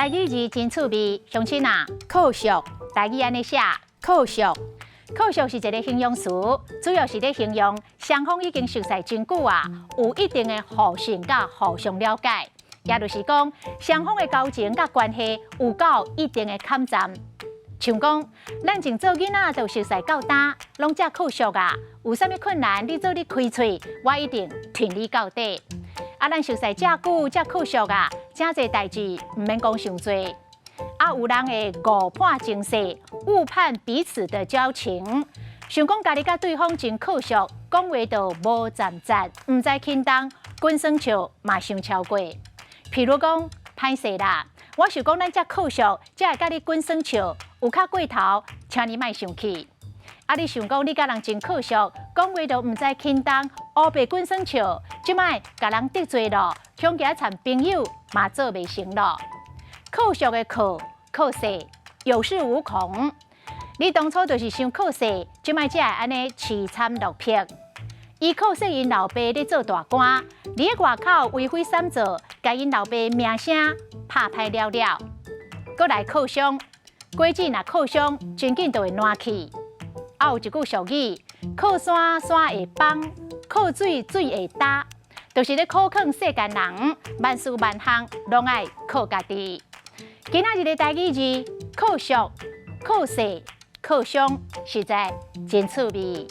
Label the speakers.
Speaker 1: 台語字真趣味，鄉親啊，靠俗，台語按呢寫，靠俗。靠俗是一个形容詞，主要是咧形容雙方已經熟似真久啊，有一定的互信佮互相了解，也就是講雙方的交情佮關係有夠一定的坎站。像講，咱從做囡仔就熟似到今，攏遮靠俗啊，有啥物困難，你做咧開喙，我一定挺你到底。啊，咱熟似遮久，遮靠俗啊，誠濟代誌毋免講傷濟。啊，有人會誤判情勢，誤判彼此的交情，想講家己佮對方真靠俗，講話就無站站，毋知輕重，滾耍笑嘛傷超過。譬如講，歹勢啦，我想講咱遮靠俗，才會佮你滾耍笑，有較過頭，請你莫生氣。啊，你想講你佮人真靠俗，講話就毋知輕重，烏白滾耍笑，這擺共人得罪咯，恐驚讖朋友嘛做袂成咯。靠俗的靠，靠勢，有恃無恐。你當初就是傷靠勢，這擺才會按呢淒慘落魄。伊靠勢𪜶老爸咧做大官，佇咧外口為非三做，共𪜶老爸名聲拍歹了了。閣來靠傷，果子若靠傷，真緊就會爛去。啊，有一句俗語：靠山山會崩，靠水水會焦，就是咧苦勸世間人，萬事萬項攏愛靠家己。今仔日的台語字，靠俗、靠勢、靠傷，實在真趣味。